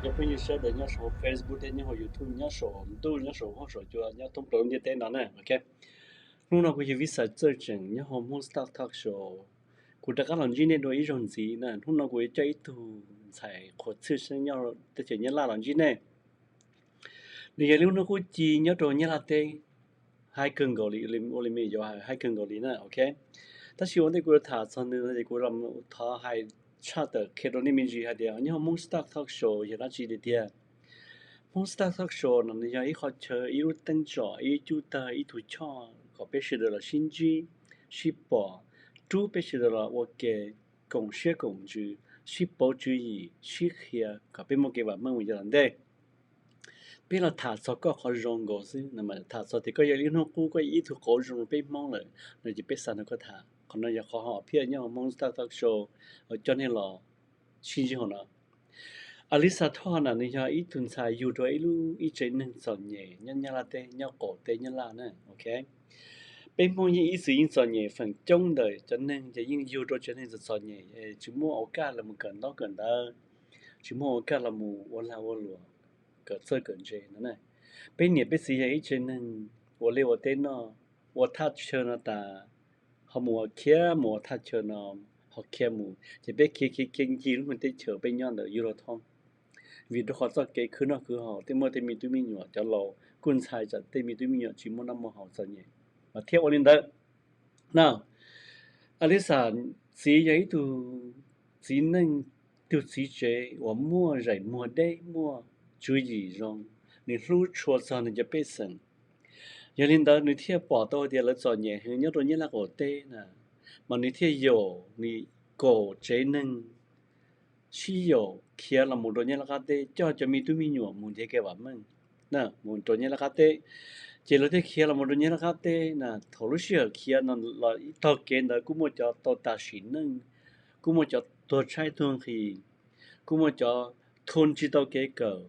Cov phooj ywg sawv daws nyob saum Facebook thiab nyob hauv YouTube, nyob saum ntuj, nyob saum huab saum cua, nyob thoob plaws lub ntiaj teb no na, ok. Hnub no kuv yog Vij Xais Txawj Tseem nyob hauv Hmoob Staff Talk Show. Kuv rov qab los ntsib nej dua ib zaug ntxiv na. Hnub no kuv yuav coj ib tug ntxhais qhuav tshwj xeeb nyob teb chaws Nyab Laj los ntsib nej. Nws yog ib lub hnub qub ci nyob rau Nyab Laj teb. Hais kawg nkaus li, ua li me yuav hais kawg nkaus li na, ok. Tab sis ua ntej kuv yuav tham txog nws no ces kuv los thov hais tshaj tawm qhia rau nej me ntsis hais tias nyob hauv Hmoob Staff Talk Show yog dab tsi tiag tiag. Hmoob Staff Talk Show no nws yog ib qho chaw, ib lub teeb tsom, ib cub tawg, ib tug choj kom peb sawv daws los sib ntsib, sib pom, rub peb sawv daws los ua ke, koom siab koom ntsws, sib pauv tswv yim, sib qhia kom peb muaj kev vam meej mus yav tom ntej. Peb los tham txog koj qhov zoo nkaus xwb, tham txog tias koj yog ib hnub qub, koj yog ib tug qauv zoo rau peb Hmoob lawm no ces peb xav nrog koj tham. Qhov no yog qhov hom phiaj nyob hauv Hmoob Staff Talk Show, coj nej los sib ntsib hauv no. Alisa Thoj na nws yog ib tug ntxhais yug rau ib lub, ib tsev neeg txom nyem nyob Nyab Laj teb, nyob qaum teb Nyab Laj na, ok. Peb Hmoob yeej ib txwm yeej txom nyem feem coob ntawm cov neeg ces yeej yug rau tsev neeg txom txom nyem, tsis muaj ua kaj los mus kawm ntaub kawm ntawv, tsis muaj ua kaj los mus ua lag ua luam, kawm txawj kawm ntse no na. Peb niam peb txiv yog ib tsev neeg ua liaj ua teb noj, ua thaj chaw no tas ho mus ua khiav, mus ua thaj chaw no ho khiav mus, ces peb khiav khiav khiav ncig lub me teb chaws peb nyob ntawd yuav luag thoob. Vim rau qhov txoj kev khwv noj khwv haus, tej muaj tej me tub me nyuam, cov laus kuj ntshai tsam tej me tub me nyuam tsis muaj noj muaj haus txom nyem mas thiaj ua li ntawd na. Alisa txiv yog ib tug txiv neej, tug txiv tsev uas muaj zais muag deb, muaj tswv yim zoo, nws hlub tshua txog nws cov pej xeem. Yog li ntawd nws thiaj pom tau tias lawv txom nyem heev nyob rau Nyab Laj qaum teb na, mas nws thiaj yaum nws kaum tsev neeg sib yaum khiav los mus rau Nyab Laj qab teb, coj cov me tub me nyuam mus nrhiav kev vam meej, mus rau Nyab Laj qab teb. Ces lawv thiaj khiav los mus rau Nyab Laj qab teb na. Thaum lub sij hawm khiav no los taug kev ntawd kuj muaj cov tau tag sim neej, kuj muaj cov tuag tshaib tuag nqhis, kuj muaj cov thua tsis tau kev kawm,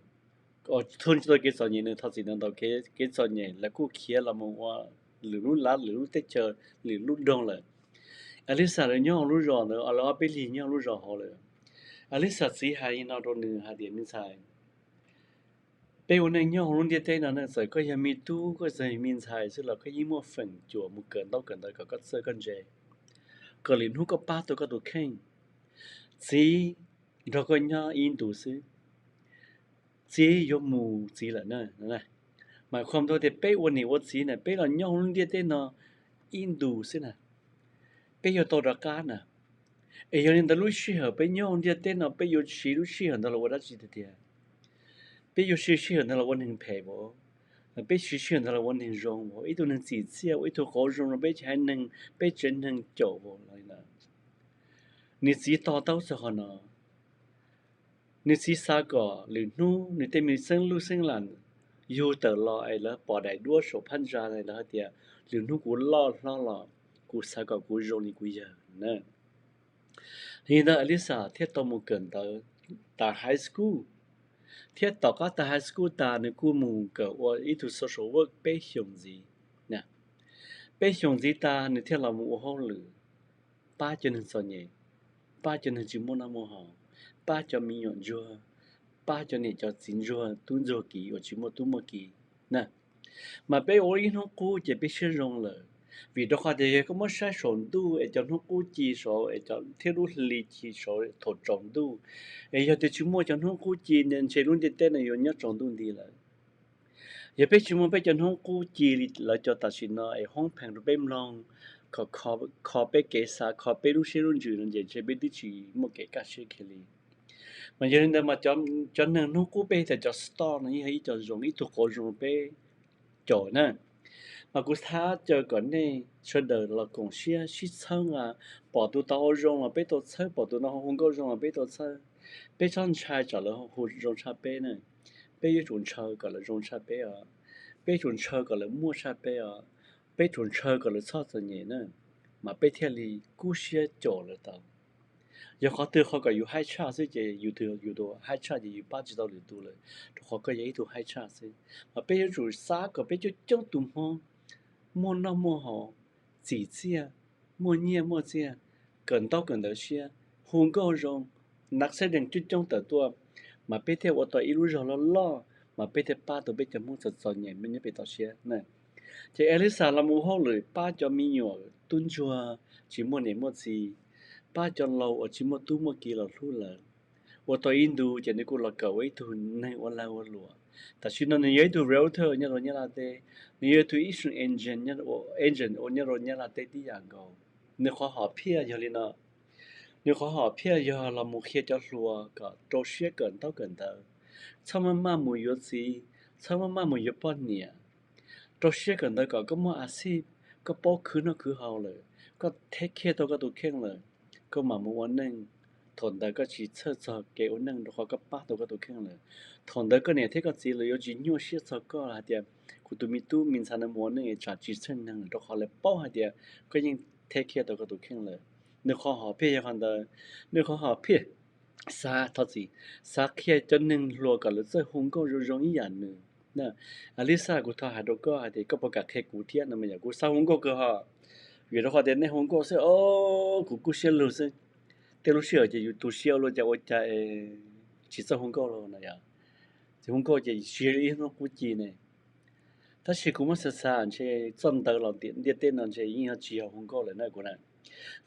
thua tsis tau kev txom nyem, nws thov txim ntawd ntau, kev txom nyem lawv kuj khiav los mus ua lwm lub lav, lwm lub teb chaws, lwm lub nroog lawm. Alisa lawv nyob hauv lub zos ntawd, lawv ob peb lig nyob hauv lub zos hauv lawm. Alisa txiv hais li no rau nws hais tias, me ntxhais, peb ua neej nyob hauv lub ntiaj teb no na, txawm koj yog me tub, koj txawm yog me ntxhais xwb los koj yeej muaj feem cuam mus kawm ntaub kawm ntawv kom koj txawj koj ntse, kom lwm hnub koj pab tau koj tus kheej. Txiv nrog koj nyob ib ntus xwb, txiv yuav mus txiv lawm na. Mas qhov ntawd tias peb ua niam ua txiv na, peb los nyob hauv lub ntiaj teb no ib ntus xwb na, peb yuav tau rov qab na. Es yog li ntawd lub sij hawm peb nyob hauv ntiaj teb no peb yuav siv lub sij hawm ntawd los ua dab tsi tiag tiag? Peb yuav siv sij hawm ntawd los ua neeg phem as, peb siv sij hawm ntawd los ua neeg zoo as, ib tug neeg txim txiaj, ua ib tug qauv zoo rau peb tsev neeg, peb tsev neeg caum as. Nws txiv to taub txog qhov no. Nws txiv xav kom lwm hnub nws tej me xeeb lub xeeb lam yug tawm los es lawv pom daim duab saum phab ntsa, lawv hais tias lwm hnub kuv loj hlob los kuv xav kom kuv zoo li kuv yawg na. Li ntawd Alisa thiaj tau mus kawm ntawv tas high school, thiab tom qab tas high school tas nws kuj mus kawm ua ib tug social work peb xyoos ntxiv. Peb xyoos ntxiv tas nws thiaj los mus ua hauj lwm pab cov neeg txom nyem, pab cov neeg tsis muaj noj muaj haus, pab cov me nyuam ntsuag, pab cov niam cov txiv ntsuag tub ntsuag kiv uas tsis muaj tub muaj kiv na. Mas peb ua ib hnub qub ces peb siab zoo lawm, vim rau qhov tias yog koj muab saib saum ntuj es cov hnub qub ci saud es thiab lub hli ci saud thaum tsaus ntuj, es yog tias tsis muaj cov hnub qub ci ntshe lub ntiaj teb no yuav nyob tsaus ntuj nti lawm. Yog peb tsis muaj peb cov hnub qub ci li lawv cov tam sim no es hoob phees rau peb mloog, kho peb kev xav, kho peb lub siab lub ntsws no ces ntshe peb twb tsis muaj kev kaj siab kiag li. Mas yog li ntawd mas cov neeg hnub qub peb tias cov star no yeej yog ib co zoo, ib tug qauv zoo rau peb caum na. Mas kuv thab caw kom nej sawv daws los koom siab sib txhawb nqa, pom tus tau ua zoo los peb tau txhawb, pom tus tau hu nkauj zoo los peb tau txhawb. Peb txhob ntshai tsam lawv hu zoo tshaj peb na. Peb yuav tsum ntshaw kom lawv zoo tshaj peb os, peb tsum ntshaw kom lawv muaj tshaj peb os, peb tsum ntshaw kom lawv txhob txom nyem na, mas peb thiaj li kub siab caum lawv tau. Yog qhov twg qhov kom yus haib tshaj xwb ces yus tus, yus tus haib tshaj ces yus pab tsis tau lwm tus lawm, rau qhov koj yog ib tug haib tshaj xwb. Mas peb yuav tsum xav kom peb coob coob tus Hmoob muaj noj muaj haus, txim txiaj, muaj nyiaj muaj txiaj, kawm ntaub kawm ntawv siab, hu nkauj zoo, nav xeb dees coob coob tawm tuaj, mas peb thiaj ua tau ib lub zog loj loj, mas peb thiaj pab tau peb cov Hmoob txom txom nyem nyob pem toj siab na. Ces Alisa los mus ua hauj lwm pab cov me nyuam tub ntsuag tsis muaj niam muaj txiv, pab cov laus uas tsis muaj tub muaj ki los hlub lawm. Ua tau ib ntu ces nws kuj los kawm ua ib tug neeg ua lag ua luam. Tam sim no nws yog ib tug realtor nyob rau Nyab Laj teb, nws yog ib tug insurance agent, agent uas nyob rau Nyab Laj teb tib yam nkaus. Nws qhov hom phiaj yog li no, nws qhov hom phiaj yog los mus qhia cov hluas kom rau siab kawm ntaub kawm ntawv, txhob maj maj mus yuav txiv, txhob maj maj mus yuav poj niam, rau siab kawm ntawv kom koj muaj a xij, koj paub khwv noj khwv haus lawm, koj take care tau koj tus kheej lawm, koj mam mus ua neej. Thaum ntawd koj tsis txhawj txog kev ua neej rau qhov koj pab tau koj tus kheej lawm. Thaum ntawd koj niam thiab koj txiv lawv yuav tsis nyuaj siab txog koj hais tias kuv tus me tub me ntxhais no mus ua neej es tsam tsis txhawj neeg lawm rau qhov lawv paub hais tias koj yeej take care tau koj tus kheej lawm. Nws qhov hom phiaj yog qhov ntawd, nws qhov hom phiaj xav, thov txim, xav qhia cov neeg hluas kom lawv txawj hu nkauj zoo zoo ib yam nws. Alisa, kuv thov hais rau koj hais tias koj puas kam qhia kuv thiab no mas yog kuv xav hu nkauj kawg hos. Vim rau qhov tias nej hu nkauj xwb os, kuv kub siab lug xwb. Tej lub sij hawm ces yus tu siab ua luaj cas ua cas tsis txawj hu nkauj los no yom. Ces hu nkauj ces siv ib hnub qub ci ne. Tab sis kuv muab xav xav ntshe txoj ntawv los ntiaj teb no ntshe yeej yog tsis yog hu nkauj lawm na kuv na.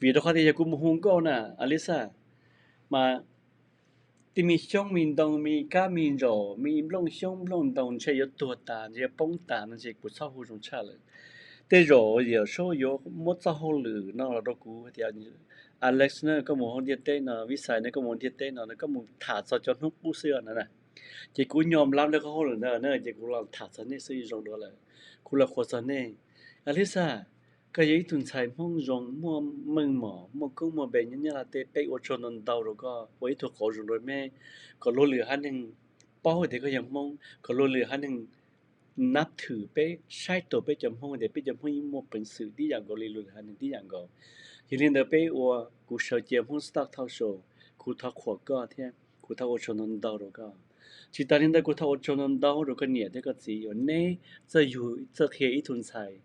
Vim rau qhov tias yog kuv mus hu nkauj na, Alisa, mas tej me xyoob me ntoo me kab me ntsaum me nplooj xyoob nplooj ntoo ntshe yuav tuag tas ntshe yuav poob tas no ntshe kuv txhob hu zoo tshaj lawm. Tej zaum yawm saub yuav muab txoj hauj lwm no los rau kuv tias, Alex na, koj mus hauv ntiaj teb no, Vixais na, koj mus hauv ntiaj teb no, koj mus tham txog cov hnub qub xwb no na. Ces kuv nyom lav li qhov hauj lwm ntawd na ces kuv los tham txog nej xwb zoo dua lawm. Kuv los qhuas txog nej. Alisa, koj yog ib tug ntxhais Hmoob zoo muaj meej mom muaj koob muaj npe nyob Nyab Laj teb, peb ua tsaug ntau ntau rau koj ua ib tug qauv zoo rau meb, kom luag lwm haiv neeg paub tias koj yog Hmoob, kom luag lwm haiv neeg nab thwm peb, saib taus peb cov Hmoob tias peb cov Hmoob yeej muaj peev xwm tib yam nkaus li luag lwm haiv neeg tib yam nkaus. Yog li ntawd peb ua, kuv sawv cia Hmoob Stock Talk Show, kuv thov qhuas koj thiab kuv thov ua tsaug ntau ntau rau koj. Tsis tas li ntawd kuv thov ua tsaug ntau ntau rau koj niam thiab koj txiv uas neb txawj yug txawj qhia ib tug ntxhais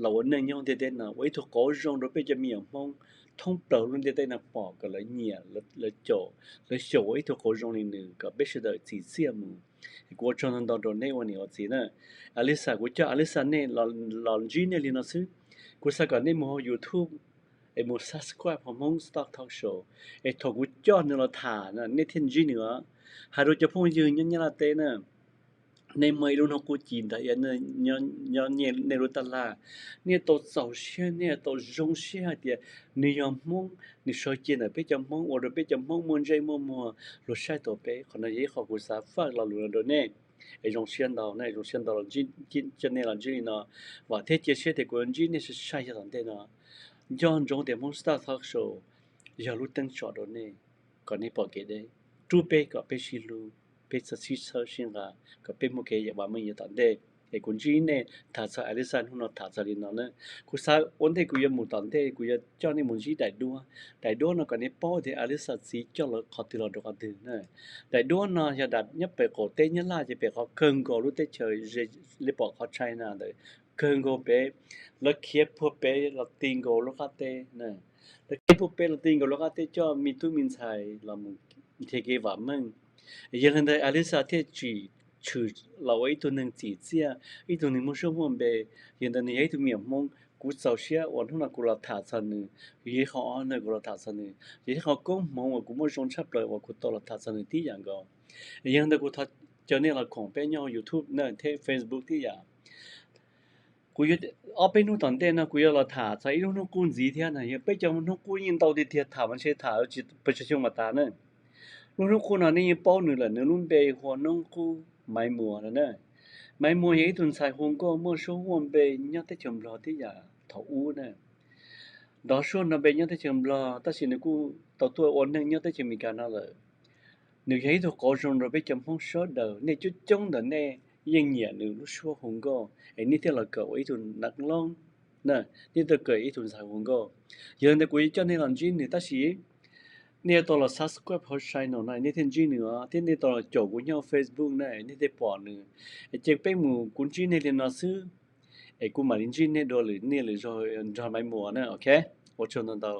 los ua neej nyob ntiaj teb no ua ib tug qauv zoo rau peb cov me nyuam Hmoob thoob plaws lub ntiaj teb no pom kom lawv nyiam, lawv caum, lawv xyaum ua ib tug qauv zoo li nws kom peb sawv daws txim txiaj mus. Kuv ua tsaug ntau ntau rau neb ua niam ua txiv na. Alisa, kuv coj Alisa nej los ntsib nej li no xwb. Kuv xav kom nej mus hauv YouTube es mus subscribe hauv Hmoob Stock Talk Show, es thaum kuv coj nws los tham nej thiaj ntsib nws os. Hais rau cov phooj ywg nyob Nyab Laj teb na, nej muaj ib lub hnub qub ci ntag, nyob nej lub tab laj, nej tau txaus siab, nej tau zoo siab hais tias nws yog Hmoob, nws sawv cia ntawm peb cov Hmoob ua rau peb cov Hmoob muaj ntsej muaj muag, luag saib taus peb. Qhov no yog ib qho kuv xav faj lo lus no rau nej. Es zoo siab ntau, zoo siab ntau coj nej los ntsib li no. Vam thiab cia siab tias kuv yuav ntsib nej sai sai yog tom ntej no. Nco ntsoov tias Hmoob Stock Talk Show yog lub teeb tsom rau nej, kom nej pom kev deb, rub peb kom peb sib hlub, peb txawj sib txhawb sib nqa, kom peb muaj kev vam meej yav tom ntej. Es kuv ntsib nej tham txog Alisa hnub no tham txog li no na. Kuv xav ua ntej kuv yuav mus tom ntej kuv yuav coj nej mus ntsib daim duab. Daim duab no kom nej paub tias Alisa txiv coj lawv qhov twg los rau qhov twg na. Daim duab no yog daim nyob pem qaum teb Nyab Laj ces pem qhov kawg nkaus lub teb chaws ze li pom qhov China ntawd, kawg nkaus pem, lawv khiav puag pem los ti nkaus lub qab teb. Lawv khiav puag pem los ti nkaus lub qab teb coj me tub me ntxhais los mus nrhiav kev vam meej. Yog li ntawd Alisa thiaj tsim tshwm los ua ib tug neeg txim txiaj, ib tug neeg muaj suab muaj npe. Yog ntawd nws yog ib tug me nyuam Hmoob, kuv txaus siab uas hnub no kuv los tham txog nws, yog ib qho honor kuv los tham txog nws, yog ib qho koob hmoov uas kuv muaj zoo tshaj plaws uas kuv tau los tham txog nws tib yam nkaus. Yog li ntawd kuv thov caw nej los koom peb nyob hauv YouTube na thiab Facebook tib yam. Kuv yuav, ob peb hnub tom ntej no kuv yuav los tham txog ib lub hnub qub ntxiv thiab na, yog peb cov hnub qub yeej ntau tiag tiag, tham mas ntshe tham tsis pes tsawg xyoo mas tas na. Lub hnub qub no nej yeej paub nws lawm, nws lub npe hu ua Noob Qub Maiv Muas no na. Maiv Muas yog ib tug ntxhais hu nkauj muaj suab muaj npe nyob teb chaws Nplog tib yam thaum ub na. Nrov suab nrov npe nyob teb chaws Nplog tab sis nws kuj tau tuaj ua neej nyob teb chaws Amelikas no lawm. Nws yog ib tug qauv zoo rau peb cov Hmoob sawv daws, nej coob coob ntawm nej yeej nyiam nws lub suab hu nkauj es nej thiaj los kawm ua ib tug nav loob, nej thiaj kawm ib tug ntxhais hu nkauj. Yog li ntawd kuv yuav coj nej los ntsib nws tab sis nej yuav tau los subscribe hauv channel no nej thiaj ntsib nws os, thiab nej tau los caum kuv nyob Facebook na nej thiaj pom nws. Ces peb mus, kuv ntsib nej li no xwb, es kuv mam li ntsib nej dua lwm niaj lwm zaug nrog Maiv Muas na, ok? Ua tsaug ntau ntau.